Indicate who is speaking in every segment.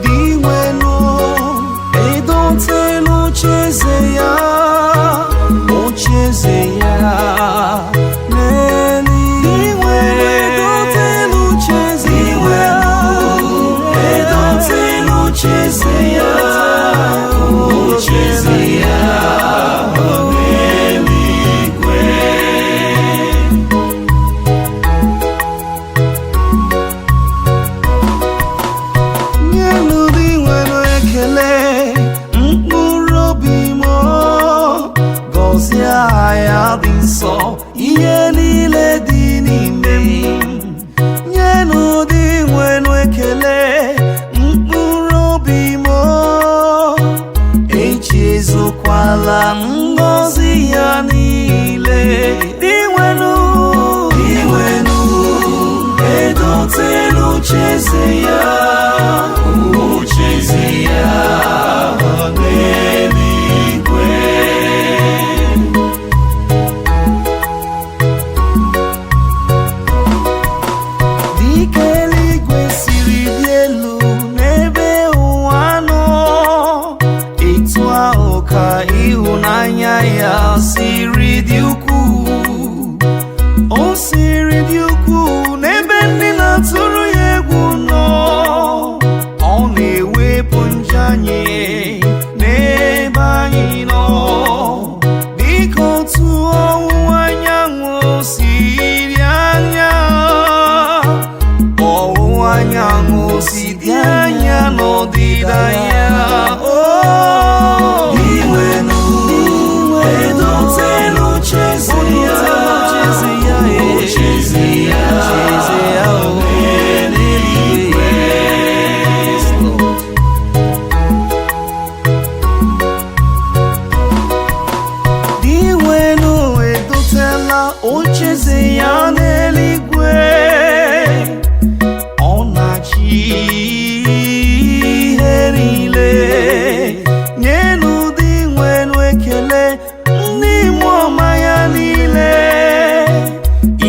Speaker 1: Dinwenu edotela ocheeze ya, ocheeze ya n'eluigwe. Edotela ocheeze ya, edotela ocheeze ya, ocheeze ya n'eluigwe. Nyenu Dinwenu ekele, mkpụrụ obi m, gọzie aha ya dị nsọ, ihe niile dị n'ime m. Nyenu Dinwenu ekele, mkpụrụ obi m, echezokwala ngọzi ya niile. Dinwenu, Dinwenu edotela ocheeze ya, ocheeze ya n'eluigwe. Dịka eluigwe siri dị elu n'ebe ụwa nọ, etu ahụ ka ịhụnanya ya siri dị ukwuu. O siri dị ukwuu n'ebe ndị na-atụrụ ya egwu nọ. Ọ na-ewepụ njọ anyị n'ebe anyị nọ, dịka otu ọwụwa anyanwụ si dị anya, ọwụwa anyanwụ si dị anya n'ọdịda ya. O Dinwenu edotela ocheeze ya, ocheeze ya n'eluigwe. Dinwenu edotela ocheeze ya n'eluigwe, ọ na-achị ihe niile. Nyenu Dinwenu ekele, ndị mmụọ ọma ya niile.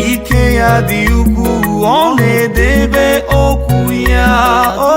Speaker 1: Ike ya dị ukwuu, ọ na-edebe okwu ya. O